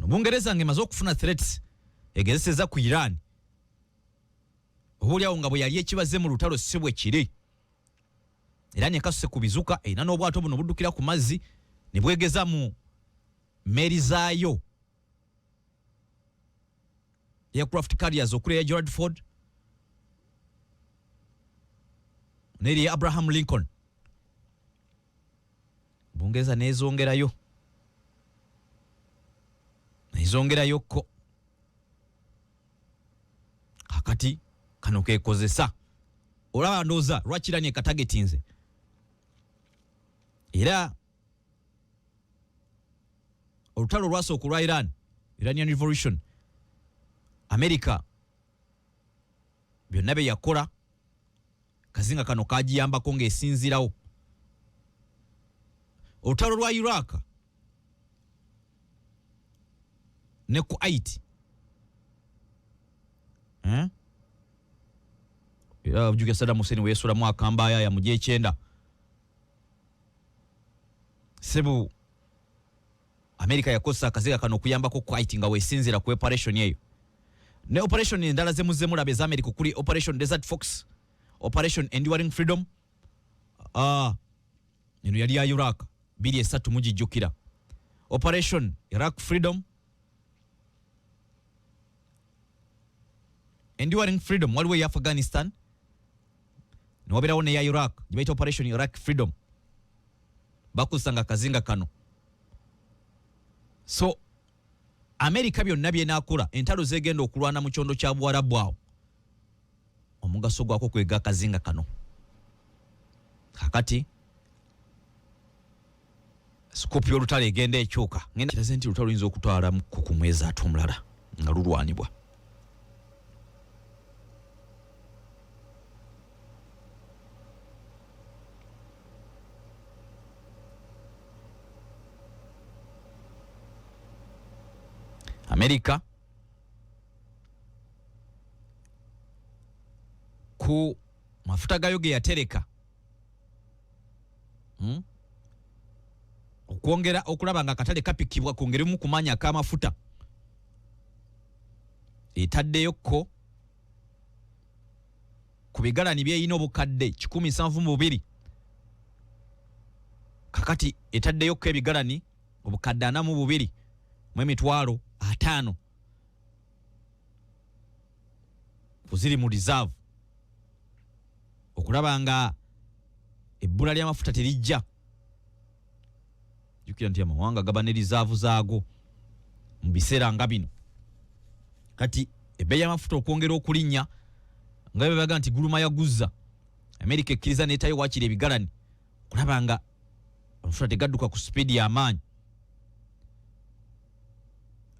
Kano Bungereza ng'emaze okufuna threats egezeseza ku Iran, oboolyawo nga bwe yali ekibaze mu lutalo si bwe kiri. Iran ekasuse ku bizuka, erina n'obwato buno buddukira ku mazzi ne bwegeza mu mmeeri zaayo aircraft carriers okuli eya Gerald Ford n'eri eya Abraham Lincoln. Bungereza nezongerayo nezongerayokko. Kakati kano kekozesa olaba ndowooza lwaki Iran ekatagetinze era olutalo olwasooka olwa Iran, Iranian Revolution, America byonna bye yakola kazinga kano kagiyambako ng'esinzirawo. Olutalo lwa Iraq ne Kuwait, eh? Era ojjukira Saddam Hussein weyesuulamu akambaayaya mu gy'ekyenda sebu America yakozesa akaziga kano okuyambako Kuwait nga wesinzira ku operation eyo ne operation endala zemuzze mulaba eza America okuli Operation Desert Fox, Operation Enduring Freedom. Eno yali ya Iraq 23 mugijjukira, Operation Iraq Freedom, Enduring Freedom, waliwo eya Afghanistan newabeerawo neya Iraq gyebayita Operation Iraq Freedom, bakozesanga akazinga kano. So America byonna byenakola entalo zegenda okulwana mu kyondo kya Buwarabu awo, omugaso gwako kwega akazinga kano. Kakati scope y'olutalo egenda ekyuka, ngenda kiraze nti olutalo luyinza okutwala ku mwezi ate omulala nga lulwanibwa. Amerika ku mafuta gayo ge yatereka, Okwongera okulaba nga akatale kapikibwa kwongeremu ku maanyi ak'amafuta, etaddeyo ko ku bigalani byeyina obukadde 172. Kakati etaddeyo ko ebigalani obukadde 42 mu emitwalo 50 kuziri mu reserve okulaba nga ebbula ly'amafuta terijja. Jjukira nti amawanga gaba ne reserve zaago mu biseera nga bino. Kati ebbeeyi y'amafuta okwongera okulinnya nga bwe baga nti guluma yaguzza, Amerika ekkiriza neetayo waakiri ebigalani okulaba nga amafuta tegadduka ku sipiidi y'amaanyi.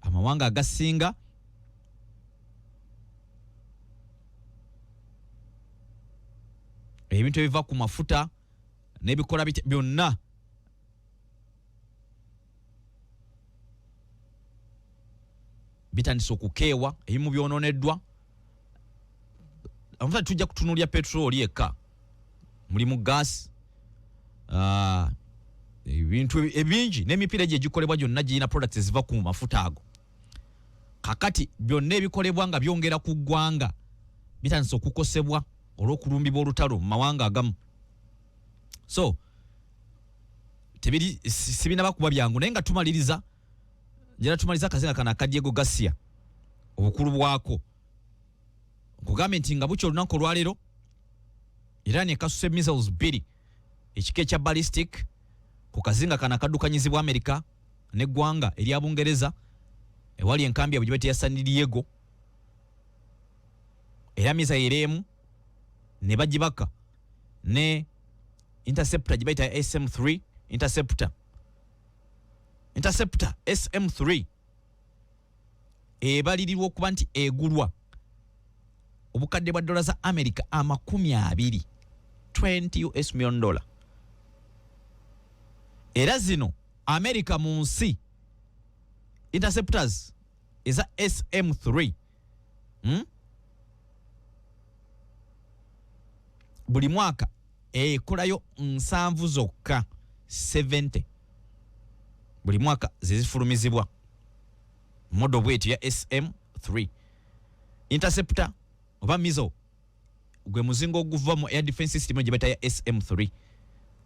Amawanga agasinga ebintu ebiva ku mafuta n'ebikola byonna bitandise okukeewa, ebimu byonooneddwa. Amafuta tujja kutunuulya petroli yekka, mulimu gas, ebintu ebingi n'emipiira egyo egikolebwa gyonna girina products eziva ku mafuta ago. Kakati byonna ebikolebwa nga byongera ku ggwanga bitandise okukosebwa olw'okulumbibwa olutalo mu mawanga agamu. So tebiri sibinaba kuba byangu, naye nga tumaliriza, njala tumaliriza akazinga kano aka Diego Garcia, obukulu bwako nkugambye nti nga bukya olunaku olwaleero Iran ekasuse missiles 2 ekika ekya ballistic ku kazinga kano akaddukanyizibwa Amerika n'eggwanga erya Bungereza ewali enkambi yabwe gye bayita ya San Diego. Era missile emu ne bagibaka ne interceptor gye bayita SM3 interceptor. Interceptor SM3 ebalirirwa okuba nti egulwa obukadde bwa dola za America 20, 20 US million dollar. Era zino America mu nsi interceptors eza SM3, Buli mwaka ekolayo 70 zokka, 70 buli mwaka zezifulumizibwa. Model bwetyo ya SM3 interceptor oba missile gwe muzinga oguva mu air defense system gye bayita ya SM3.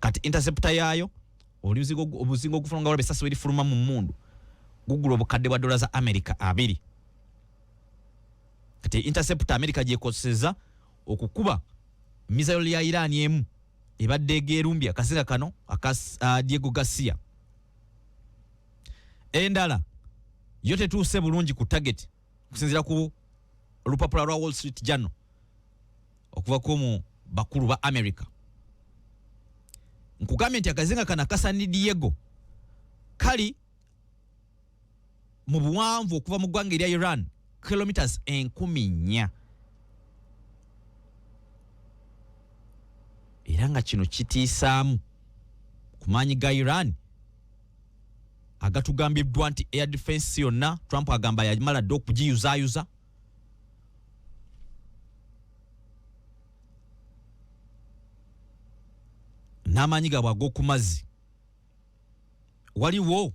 Kati interceptor yaayo omuzinga ogufuluma nga walaba essasi werifuluma mu mmundu gugula obukadde bwa dola za America 2. Kati interceptor America gyekozeseza okukuba missile ya Iran emu ebadde egeerumbye akazinga kano aka Diego Garcia. Endala yo tetuuse bulungi ku target okusinziira ku lupapula lwa Wall Street Journal okuva ku mu bakulu ba America. Nkugambye nti akazinga kano aka San Diego kali mu buwanvu okuva mu ggwanga erya Iran kilometers 4,000, era nga kino kitiisaamu ku maanyi ga Iran agatugambiddwa nti air defense yonna Trump agamba yamala dda okugiyuzaayuza. N'amaanyi gaabwe ag'oku mazzi. Waliwo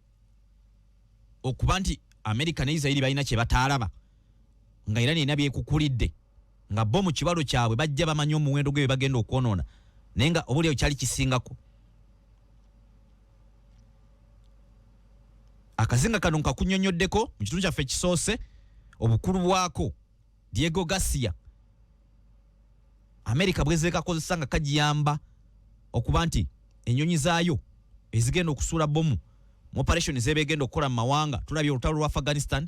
okuba nti America ne Israel balina kye bataalaba nga Iran erina byekukulidde, nga bo mu kibalo kyabwe bajja bamanyi omuwendo gwe bagenda okwonoona, naye nga obuliawo kyali kisingako. Akazinga kano nkakunnyonnyoddeko mu kitundu kyaffe ekisoose obukulu bwako. Diego Garcia America bwezeekakozesa nga kagiyamba okuba nti ennyonyi zaayo ezigenda okusuula bomu mu operation z'eba egenda okukola mu mawanga. Tulabye olutalo lwa Afghanistan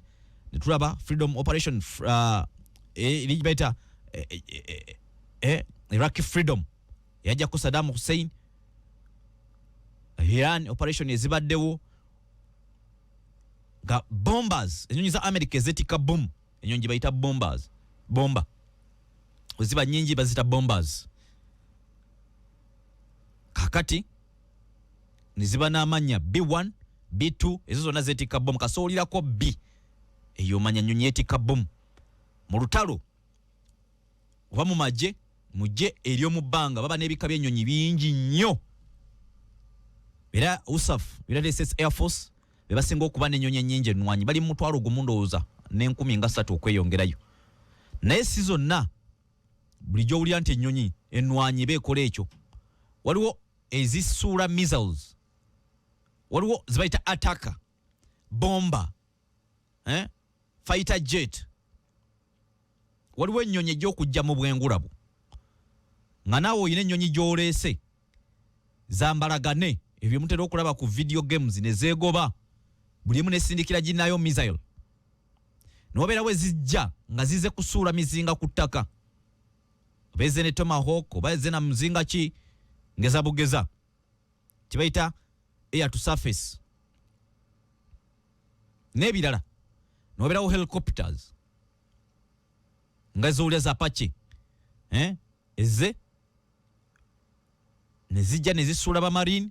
ne tulaba freedom operation, bayita Iraqi freedom eyajjako Saddam Hussein, Iran operation ezibaddewo nga bombers, ennyonyi za America ezeetikka bomu, ennyonyi gye bayita bombers, bomba weziba nnyingi bazita bombers. Kakati ne ziba n'amannya B1, B2, ezo zonna zeetikka bomu. Kasoolirako B eyo omanya nnyonyi yeetikka bomu mu lutalo oba mu magye. Mu ggye ery'omu bbanga baba n'ebika by'ennyonyi bingi nnyo, era USAF, United States Air Force, be basinga okuba n'ennyonyi ennyingi ennwanyi, bali mu 10,000 ndowooza n'30,000 okweyongerayo. Naye si zonna bulijjo owulira nti ennyonyi ennwanyi beekola ekyo. Waliwo ezisuula missiles, waliwo zebayita attacker bomber, fighter jet. Waliwo ennyonyi ejja okujja mu bwengula bwo nga naawe olina ennyonyi gy'oleese zambalagane, ebyo mutera okulaba ku video games, ne zeegoba buli emu nesindikira ginnayo missile, nobeerawo ezijja nga zize kusuula mizinga ku ttaka, oba eze ne tomahawk oba eze na muzinga ki, ngeza bugeza, kibayita air to surface n'ebirala. Nobeerawo helicopters nga zowulira za Apache, eze ne zijja ne zisuula bamarine,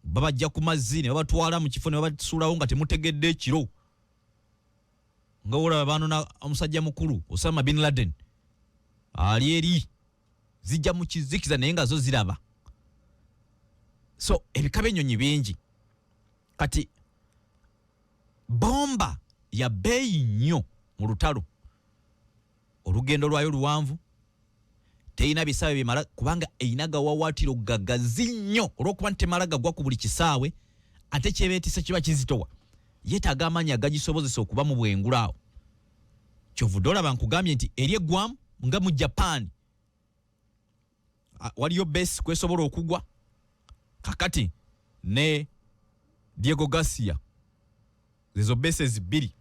babajja ku mazzi ne babatwala mu kifo ne babasuulawo nga temutegedde ekiro, nga olaba banona omusajja mukulu Osama bin Laden ali eri, zijja mu kizikiza naye nga zo ziraba. So ebika by'ennyonyi bingi. Kati bomba ya bbeeyi nnyo mu lutalo, olugendo lwayo luwanvu, terina bisaawe bimala kubanga erina gawawaatiro gagazi nnyo, olw'okuba nti temala gagwa ku buli kisaawe, ate kyebeetisa kiba kizitowa, yeetaaga amaanyi agagisobozesa okuba mu bwengula awo. Kyovudde olaba nkugambye nti eri eggwamu nga mu Japan waliyo base kwesobola okugwa. Kakati ne Diego Garcia, zezo bases bbiri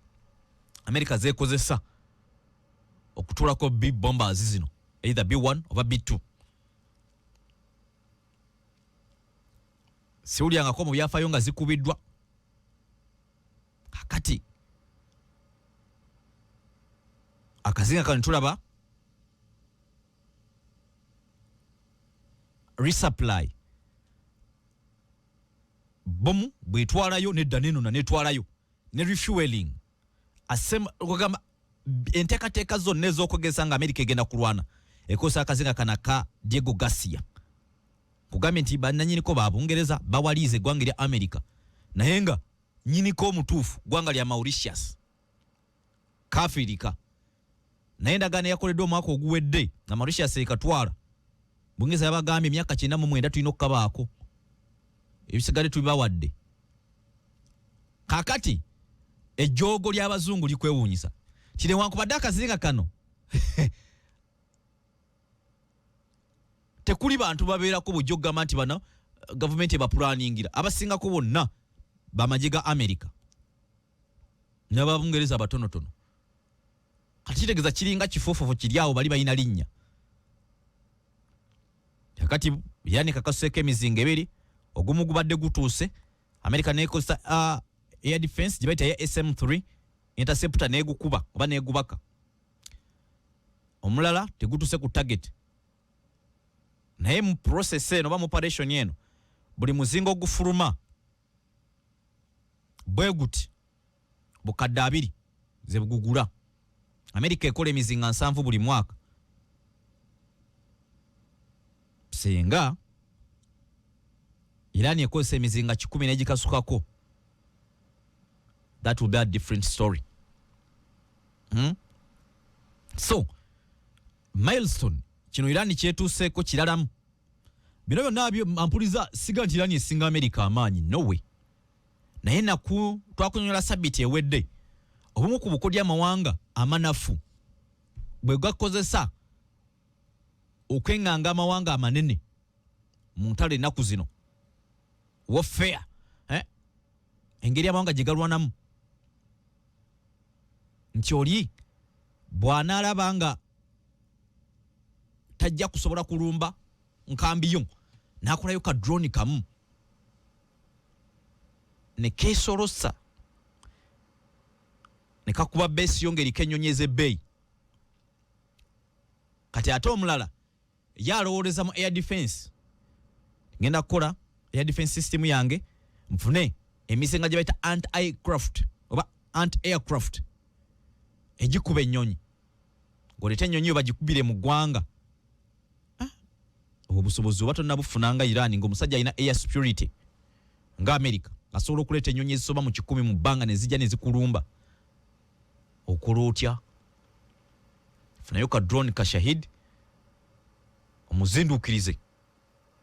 America zekozesa okutuulako B bombers zino, either B1 oba B2. Siwulyangako mu byafaayo nga zikubiddwa. Kakati akazinga kano tulaba resupply, bomu bwetwalayo nedda nenona netwalayo ne refueling ogamba enteekateeka zonna ez'okwegeza nga Amerika egenda kulwana ekozesa akazinga kana ka Diego Garcia. Kugambye nti bannanyiniko ba Bungereza bawaliiza eggwanga erya Amerika, naye nga Nnyiniko omutuufu ggwanga lya Mauritius, Kafirika, naye endagaano eyakoleddwa omwaka oguwedde nga Mauritius ekatwala, Bungereza yabagambye emyaka 99 tulina okukabaako, ebisigadde tubibawadde. Kakati ejjoogo ly'abazungu likwewuunyisa nti newankubadde akazinga kano tekuli bantu babeerako bujja okugamba nti bano gavumenti ebapulaningira, abasingako bonna bamagye ga Amerika n'Ababungereza abatonotono. Kati kitegeeza kiringa kifuufufu kiri awo, bali balina linnya. Kakati yani kakasuseeko emizinga ebiri, ogumu gubadde gutuuse Amerika nekozesa air defense gye bayita ya SM3 interceptor negukuba oba negubaka, omulala tegutuuse ku target. Naye mu process eno oba mu operation eno, buli muzinga ogufuluma bwe guti bukadde 20 ze bugugula. Amerika ekola emizinga 70 buli mwaka. Singa Iran ekozesa emizinga 100 n'egikasukako, that will be a different story. So milestone kino Iran kyetuuseeko kiralamu. Bino byonna ampuliza siga nti Iran esinga America amaanyi, no way. Naye naku twakunyonyola sabiti ewedde obumu ku bukodyo amawanga amanafu bwe gakozesa okweŋŋanga amawanga amanene mu ntalo ennaku zino, warfare, eh? Engeri amawanga gye galwanamu nti oli bw'anaalaba nga tajja kusobola kulumba nkambi yo, n'akolayo ka drone kamu ne keesolosa ne kakuba base yo ng'eriko ennyonyi ez'ebbeeyi. Kati ate omulala ye alowooleza mu air defense, ngenda kukola air defense system yange nfune emizinga gye bayita anti aircraft oba anti aircraft egikuba ennyonyi, ng'oleeta ennyonyi yo bagikubire mu ggwanga. Obwo obusobozi oba tonnabufuna nga Iran, ng'omusajja alina air security nga America, asobola okuleeta ennyonyi ezisoba mu 100 mu bbanga ne zijja ne zikulumba, okola otya? Funayo ka drone ka Shahid omuzinduukirize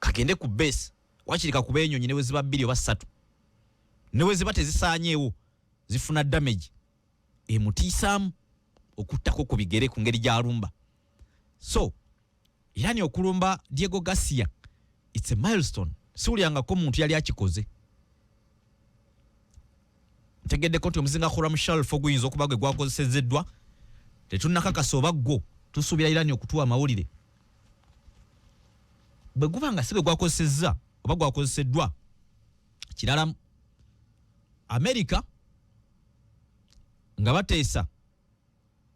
kagende ku base, wakiri kakuba ennyonyi ne bwe ziba 2 oba 3, ne bwe ziba tezisaanyeewo zifuna damage emutiisaamu okuttako ku bigere ku ngeri gy'alumba. So Iran okulumba Diego Garcia, it's a milestone, siwulyangako muntu yali akikoze. Ntegeddeko nti omuzinga Khorramshahr oguyinza okuba gwe gwakozesezeddwa, tetunnakakasa oba gwo, tusuubira Iran okutuwa amawulire. Bwe guba nga si gwe gwakozesezza oba gwakozeseddwa, kirala Amerika nga bateesa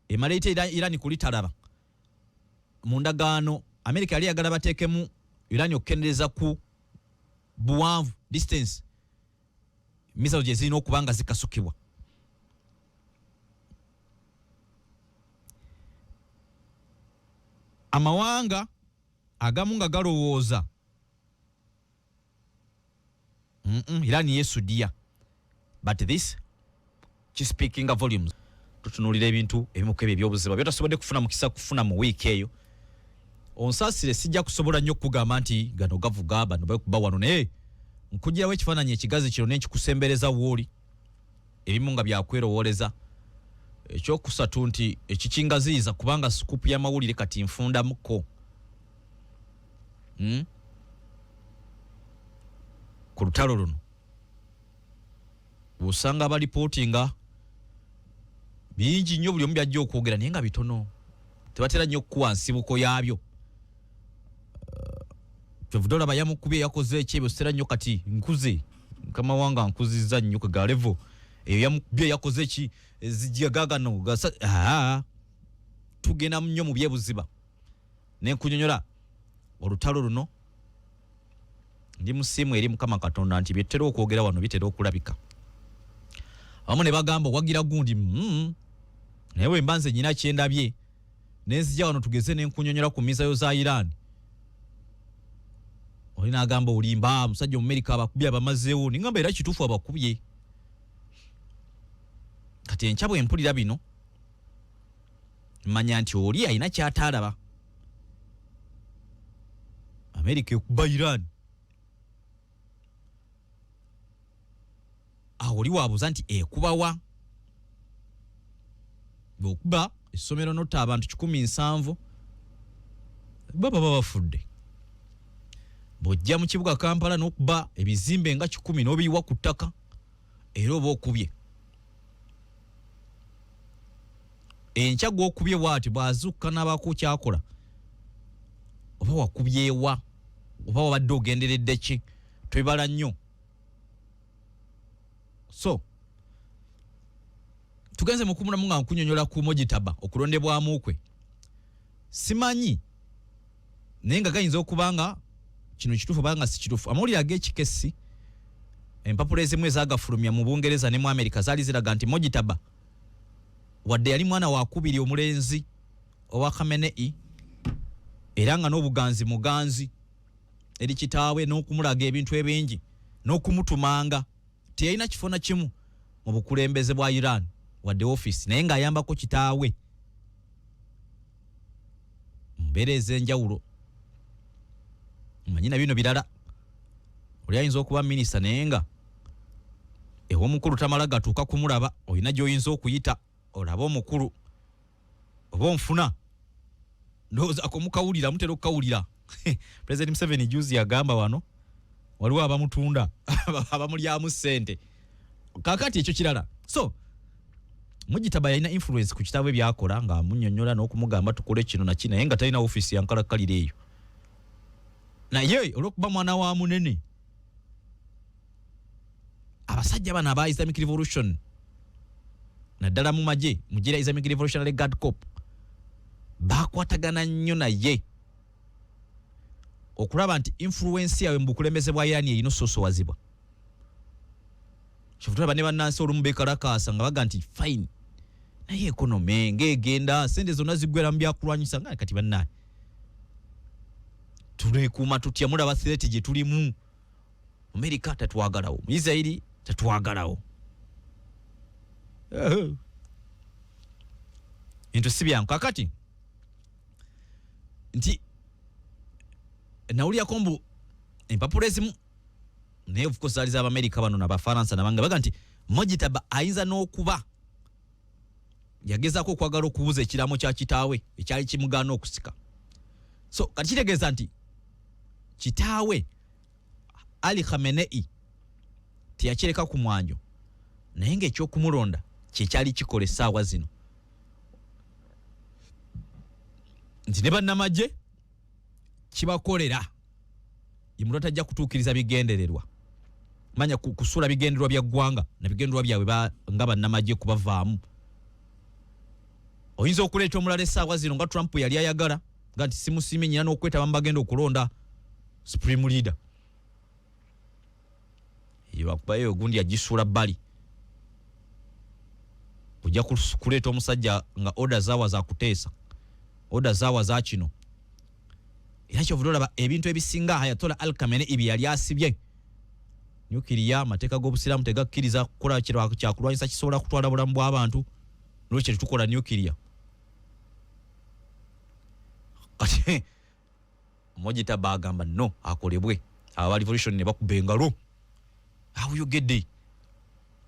emala eyita Iran kulitalaba mu ndagaano, Amerika yali eyagala bateekemu Iran okukendeeza ku buwanvu, distance missiles gye zirina okuba nga zikasukibwa. Amawanga agamu nga galowooza Iran yesudiya, but this kispeakinga volumes. Tutunuulira ebintu ebimu ku ebyo ebyobuziba byotasobodde kufuna mukisa kufuna mu wiiki eyo. Onsaasire, sijja kusobola nnyo okukugamba nti gano gavuga bano bakuba wano, naye nkugirawo ekifaananyi ekigazi kino nenkikusembereza wooli, ebimu nga byakwerowooleza. Ekyokusatu nti ekikingaziyiza kubanga scoop y'amawulire kati nfundamuko Ku lutalo luno bw'osanga abalipootinga bingi nnyo, buli omu byajja okwogera naye nga bitono, tebatera nnyo okukuwa nsibuko yaabyo. Kyovudde olaba yamukubye, yakoze eki, ebyo sitera nnyo. Kati nkuze, mukama wange ankuzizza nnyo kega level eyo, yamukubye, yakoze eki, zijagagano tugenda nnyo mu byebuziba nenkunyonyola olutalo luno. Ndi musiimu eri Mukama Katonda nti byetutera okwogera wano bitera okulabika. Abamu ne bagamba owagira gundi, naye bwe mba nze nyina kyendabye nenzija wano tugeze nenkunyonyola ku misayo za Iran, oli n'agamba olimba, musajja Omumerika abakubye abamazeewo. Ningamba era kituufu abakubye. Kati enkya bwe mpulira bino manya nti oli alina kyataalaba. Amerika ekuba Iran, awo oli wabuuza nti ekubawa? Bw'okuba essomero notta abantu 170 baba bafudde. Bw'ojja mu kibuga Kampala n'okuba ebizimbe nga 100 n'obiyiwa ku ttaka, era oba okubye. Enkya gw'okubye bw'ati bw'azuukuka n'abaako kyakola, oba wakubyewa oba wabadde ogenderedde ki, tobibala nnyo. So tugenze mukumulamu nga nkunyonyola ku Mojitaba okulondebwamu kwe, simanyi naye nga gayinza okuba nga kino kituufu oba nga si kituufu. Amawulire ag'ekikessi, empapula ezimu ezagafulumya mu Bungereza ne mu Amerika zaali ziraga nti Mojitaba wadde yali mwana wakubiri omulenzi owa Khamenei, era nga n'obuganzi muganzi eri kitaawe n'okumulaga ebintu ebingi n'okumutumanga, teyalina kifo na kimu mu bukulembeze bwa Iran wadde ofiisi, naye ng'ayambako kitaawe mu mbeera ez'enjawulo. Manyi na bino birala, oli ayinza okuba minisita naye nga ew'omukulu tamala gatuuka kumulaba, olina gy'oyinza okuyita olabe omukulu oba onfuna. Ndowooza ako mukawulira, mutera okukawulira. President Museveni juzi yagamba wano waliwo abamutunda abamulyamu ssente. Kakati ekyo kirala. So Mujitaba yalina influence ku kitabo ebyakola ng'amunyonyola n'okumugamba tukole kino na kino, naye nga talina ofiisi yankalakkalira eyo. Naye olw'okuba mwana wa munene, abasajja bano aba Islamic Revolution naddala mu magye mugira Islamic Revolutionary Guard Corps bakwatagana nnyo naye okulaba nti influence yaabwe mu bukulembeze bwa Iran erina ososowazibwa. Kyova tulaba ne bannansi olumu beekalakaasa nga baga nti fine, naye economy ng'egenda, sente zonna ziggwera mu byakulwanyisa, nga kati bannaye tulekuuma tutya? Mulaba threat gye tulimu, Amerika tatwagalawo, mu Israeli tatwagalawo, bintu si byangu. Kakati nti nawulirako mbu empapula ezimu, naye of course zaali z'Abamerika bano n'Abafaransa nabanga baga nti Mojitaba ayinza n'okuba yagezaako okwagala okubuza ekiraamo kya kitaawe ekyali kimugaana okusika. So kati kitegeeza nti kitaawe Ali Khamenei teyakireka ku mwanjo, naye ng'ekyokumulonda kyekyali kikola essaawa zino nti ne bannamagye kibakolera ye muntu atajja kutuukiriza bigendererwa, manya kusuula bigendererwa bya ggwanga na bigendererwa byabwe nga bannamagye kubavaamu. Oyinza okuleeta omulala essaawa zino nga Trump yali ayagala nga nti simusiimye nyina n'okwetaba mu bagenda okulonda supreme leader, lwakuba eyo gundi yagisuula bbali. Ojja kuleeta omusajja nga order zaawa za kuteesa, order zaawa za kino. Era kyovudde olaba ebintu ebisinga Ayatollah Al Khamenei bye yali asibye, nyukiriya, amateeka g'obusiraamu tegakkiriza kukola kyakulwanyisa kisobola kutwala bulamu bw'abantu, nolwekyo tetukola nyukiriya. Kati Mojitaba agamba no akolebwe, aba revolution ne bakuba engalo awuyogedde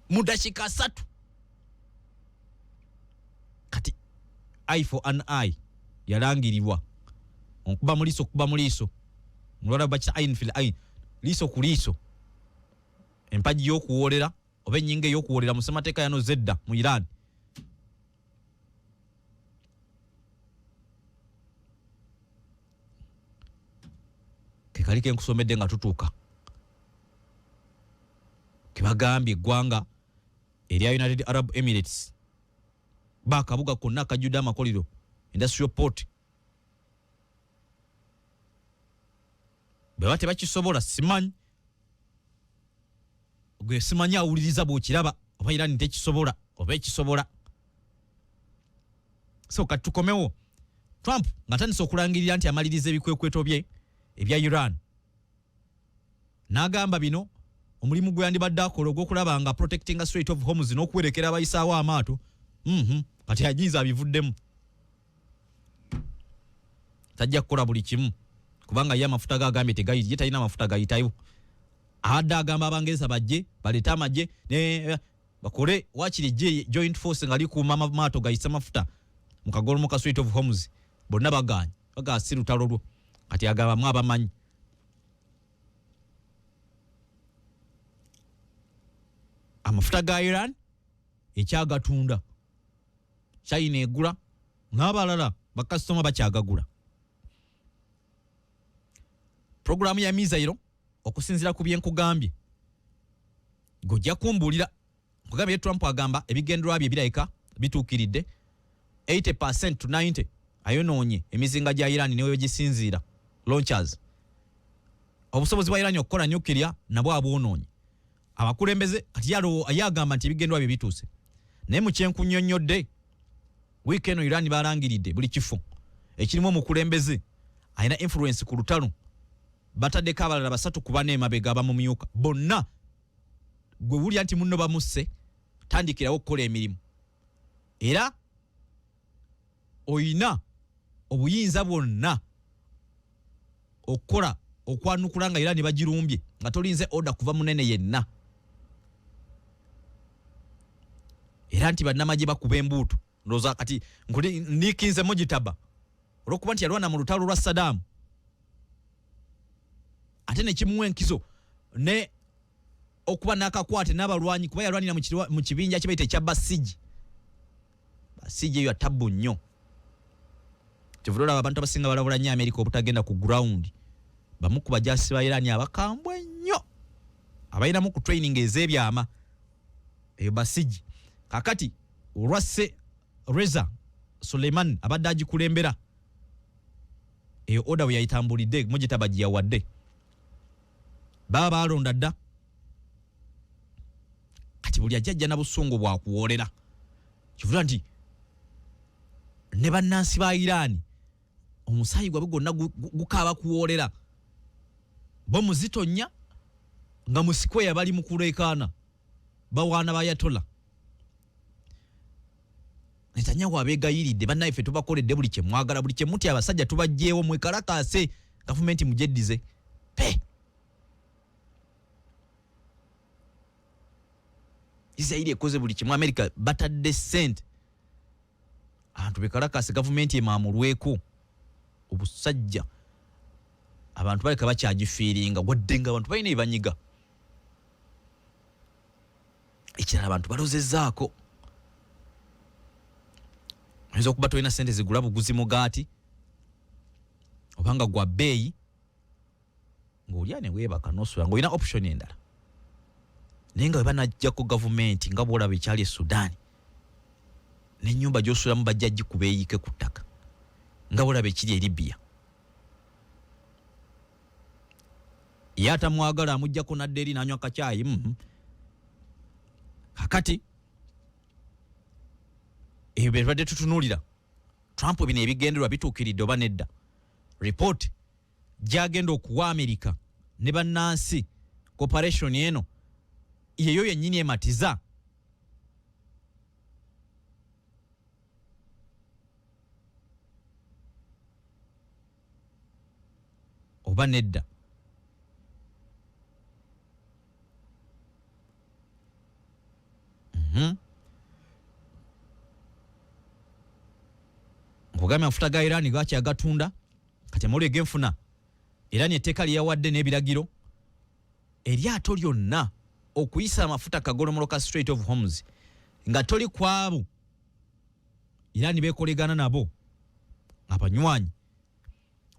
mu dakiika 3. Kati eye for an eye yalangirirwa, okuba mu liiso okuba mu liiso, mulwala bakita ayin fil ayin, liiso ku liiso, empagi y'okuwoolera oba ennyingo ey'okuwoolera mu ssemateeka yano zedda mu Iran. Kekali kenkusomedde nga tutuuka kebagambye eggwanga erya United Arab Emirates bakabuga konna akajjudde amakolero, industrial port, bweba tebakisobola. Simanyi gwe, simanyi awuliriza bwokiraba oba Iran tekisobola oba ekisobola. So kati tukomewo. Trump ng'atandise okulangirira nti amaliriza ebikwekweto bye ebya Iran, n'agamba bino. Omulimu gwe yandibadde akola ogw'okulaba nga protecting Strait of Hormuz n'okuwerekera abayisaawo amaato, kati aginza abivuddemu, tajja kukola buli kimu kubanga ye amafuta gagambye tegayita, ye talina amafuta gayitayo. Abadde agamba Abangereza bajje baleete amagye ne bakole wakiri ejje joint force nga likuuma amaato gayisa mafuta mu kagolomo ka Strait of Hormuz. Bonna bagaanye, bagaa si lutalo lwo. Kati agamba mu abamanyi amafuta ga Iran ekyagatunda China egula n'abalala bakasitoma bakyagagula. Puroguramu ya mizayiro, okusinziira ku byenkugambye, gojja kumbuulira, nkugambye Trump agamba ebigendererwa bye birabika bituukiridde 80% to 90, ayonoonye emizinga gya Iran newe gisinziira launchers, obusobozi bwa Iran okukola nuclear nabwo abwonoonye, abakulembeze. Kati yagamba nti ebigendererwa bye bituuse, naye mu kyenkunyonnyodde, wiiki eno Iran balangiridde buli kifo ekirimu omukulembeze alina influence ku lutalo, bataddeko abalala basatu ku bana emabega abamumyuka bonna. Gwe wulya nti munno bamusse, tandikirawo okukola emirimu, era oyina obuyinza bwonna okukola okwanukula nga Iran bagirumbye nga tolinze order kuva munene yenna. Era nti bannamagye bakuba embuutu. Ndowooza kati nikinze Mujitaba olwokuba nti yalwana mu lutalo lwa Saddam, ate nekimuwa enkizo ne okuba n'akakwate n'abalwanyi, kuba yalwanira mu kibinja kibaita ekya Basiji. Basiji eyo atabbu nnyo. Kyovula olaba abantu abasinga balabula nnyo Amerika obutagenda ku ground. Bamu ku bajasi ba Iran abakambwe ennyo abalinamu ku training ez'ebyama eyo Basiji. Kakati olwasse Reza Suleiman abadde agikulembera, eyo order bwe yayitambulidde Mujitaba gye yawadde, baba balonda dda. Kati buli ajja na busungu bwakuwoolera, kivula nti ne bannansi ba Iran omusaayi gwabwe gwonna gukaaba kuwoolera bo muzitonya nga mu square bali mu kuleekaana bawaana ba Ayatollah Netanyahu abeegayiridde, bannaye ffe tubakoledde buli kye mwagala, buli kye mutya, abasajja tubaggyeewo, mwekalakaase, gavumenti mugyeddize pe. Isirairi ekoze buli kimu, Amerika batadde ssente, abantu bekalakaase, gavumenti emaamulweko obusajja. Abantu baleka bakyagifiiringa wadde nga abantu balina ebanyiga. Ekirala, abantu balozezzaako, oyinza okuba tolina sente zigula buguzi mugaati obanga gwa bbeeyi, ng'olya ne weebaka n'osula ng'olina option endala, naye nga bwe banajjako gavumenti nga bw'olaba ekyali e Sudan, n'ennyumba gy'osulamu bajja gikuba eyiike ku ttaka, nga bw'olaba ekiri e Libya. Ye atamwagala amuggyako n'adda eri n'anywa kacyayi. Kakati ebyo bye tubadde tutunuulira. Trump bino ebigendererwa bituukiridde oba nedda? Report gyagenda okuwa Amerika ne bannansi, cooperation eno yeyo yennyini ematiza? Oba nedda? Nkugambye amafuta ga Iran gakyagatunda. Kati amawulire genfuna, Iran etteeka lye yawadde n'ebiragiro, eryato lyonna okuyisa amafuta kagolomolo ka Strait of Hormuz nga toli kwabo Iran bekolegana nabo abanywanyi,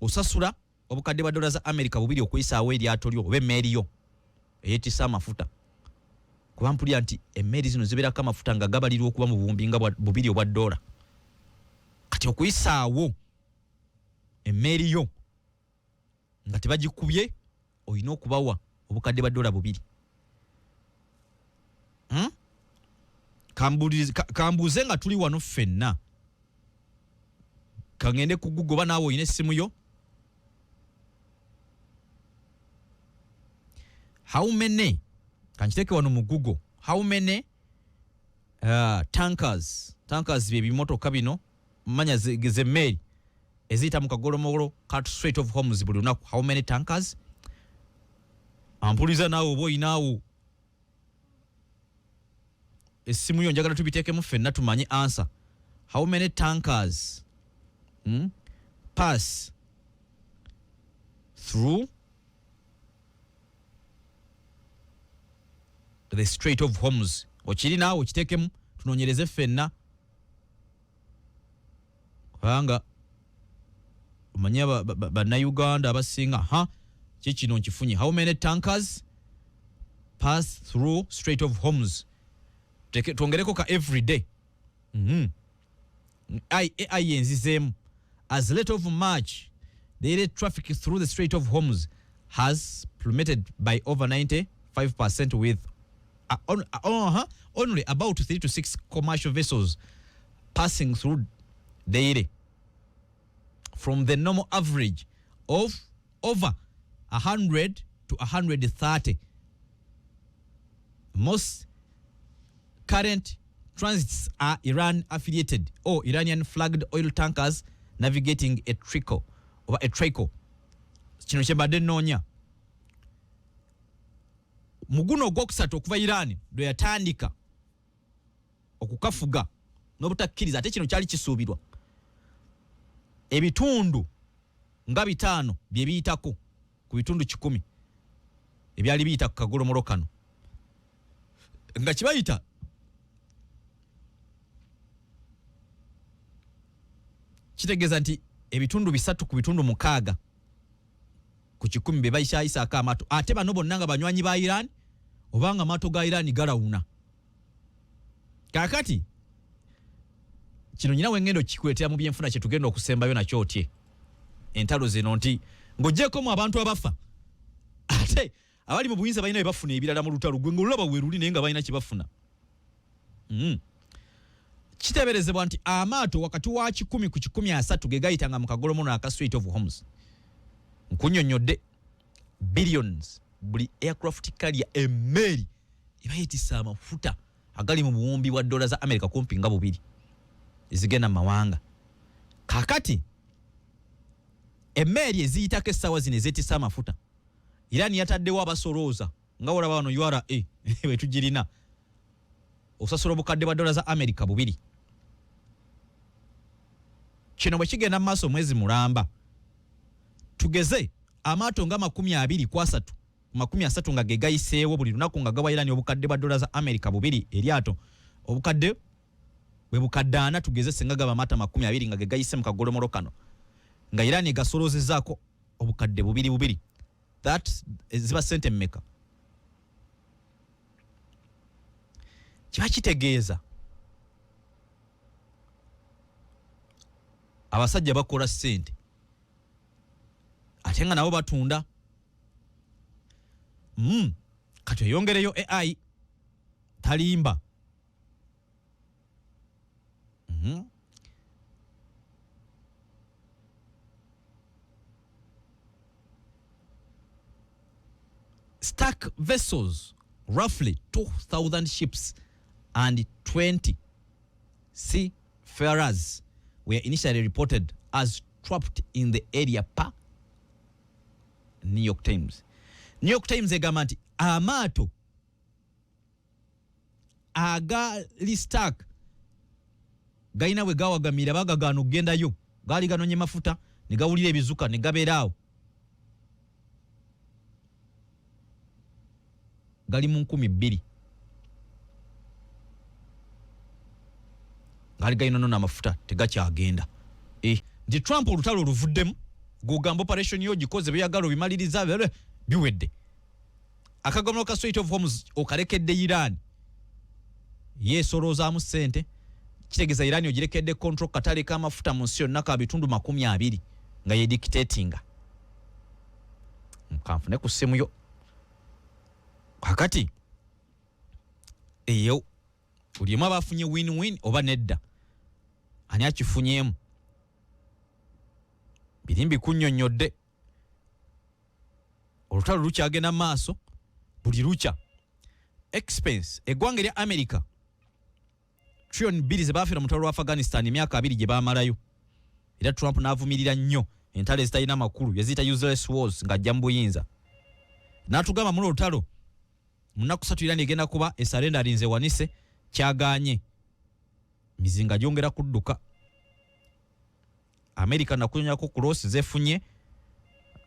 osasula obukadde bwa dola za America 2 okuyisaawo eryato lyo oba emmeeri yo eyetisa amafuta, kuba mpulira nti emmeeri zino zibeerako amafuta nga gabalirwa okuba mu buwumbi nga 2 obwa dola. Kati okuyisaawo emmeeri yo nga tebagikubye, olina okubawa obukadde bwa dola 2. Kambuuze nga tuli wano ffenna, kangende ku Google, oba naawe olina essimu yo, how many Kankiteeke wano mu Google. How many tankers, tankers bye bimotoka bino manya zemmeeri eziyita mu kagolomolo ka Strait of Hormuz buli lunaku. How many tankers? Ampuliza naawe oba oyinaawo essimu yo, njagala tubiteekemu ffenna tumanye answer. How many tankers pass through the Strait of Hormuz? Okiri naawe okiteekemu tunoonyereze ffenna, kubanga omanye bannayuganda abasinga. Ha, kikino nkifunye. How many tankers pass through Strait of Hormuz? Twongereko ka everyday. AI yenzizeemu. As late of March, daily traffic through the Strait of Hormuz has plummeted by over 95% with only about 3 to 6 commercial vessels passing through daily from the normal average of over 100 to 130. Most current transits are Iran affiliated or Iranian flagged oil tankers navigating a trickle oba a trickle. Kino kyembadde nnoonya. Mu guno ogwokusatu okuva Iran lwe yatandika okukafuga n'obutakkiriza, ate kino kyali kisuubirwa, ebitundu nga 5 bye biyitako ku bitundu 100 ebyali biyita ku kagolomolo kano, nga kibayita kitegeeza nti ebitundu 3 ku bitundu 6 ku 100 bye bayisaayisaako amaato, ate bano bonna nga banywanyi ba Iran obanga amaato ga Iran galawuna. Kaakati kino nyina wengendo kikuleetera mu byenfuna kye tugenda okusembayo nakyo otye entalo zino, nti ng'oggyeeko mu abantu abafa, ate abali mu buyinza balina bye bafuna ebirala mu lutalo, gwe ng'olulaba we luli naye nga balina kye bafuna. Kiteeberezebwa nti amaato wakati wa 100 ku 130 ge gayitanga mu kagolomono aka Strait of Hormuz. Nkunnyonnyodde billions buli aircraft carrier, emmeeri eba yeetisse amafuta agali mu buwumbi bwa dola za America kumpi nga 2 ezigenda mu mawanga. Kaakati emmeeri eziyitako essaawa zino ezeetisse amafuta, Iran yataddewo abasolooza nga olaba wano URA bwe tugirina, osasula obukadde bwa dola za America 2. Kino bwe kigenda mu maaso omwezi mulamba, tugeze amaato nga 20 ku 30 30 nga ge gayiseewo buli lunaku nga gawa Iran obukadde bwa dola za America 2 eryato, obukadde bwe bukadde 4, tugeze singa gaba amaato 20 nga ge gayise mu kagolomolo kano, nga Iran egasoloozezaako obukadde 2 2, that ziba sente mmeka? Kiba kitegeeza abasajja bakola ssente ate nga nabo batunda. Kati oyongereyo AI talimba. Stuck vessels, roughly 2,000 ships and 20 seafarers were initially reported as trapped in the area per New York Times. New York Times egamba nti amaato agali stuck galina bwe gawagamira, bagagaana okugendayo, gaali ganonye mafuta ne gawulira ebizuka ne gabeera awo, gali mu 2,000, gaali galina nona amafuta tegakyagenda. Nti Trump olutalo oluvuddemu gwogamba operation yo gikoze byeyagala obimaliriza biwedde, akagomero ka Strait of Hormuz okalekedde Iran yeesoloozaamu ssente, kitegeeza Iran ogirekedde control katale k'amafuta mu nsi yonna ka bitundu 20 nga yedictatinga. Kanfune ku ssimu yo. Kakati eyo buli omu aba afunye win-win oba nedda, ani akifunyeemu? Biri mbikunnyonnyodde. Olutalo lukyagenda mu maaso buli lukya. Expense eggwanga erya America trillion 2 ze baafiira mu lutalo lwa Afghanistan emyaka 20 gye baamalayo. Era Trump n'avumirira nnyo entalo ezitalina makulu, yaziyita useless wars ng'ajja mu buyinza. N'atugamba muri olutalo mu nnaku 3 Iran egenda kuba esurrenderinze, wanise kyaganye. Mizinga gyongera kudduka America nakunyonyako ku loss zefunye,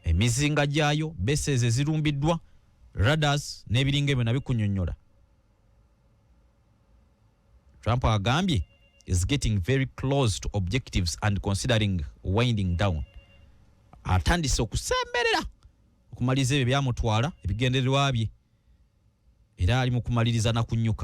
emizinga gyayo, bases ezirumbiddwa, radars n'ebiringa ebyo nabikunyonyola. Trump agambye is getting very close to objectives and considering winding down. Atandise okusemberera okumaliriza ebyo byamutwala, ebigendererwa bye, era ali mu kumaliriza nakunyuka.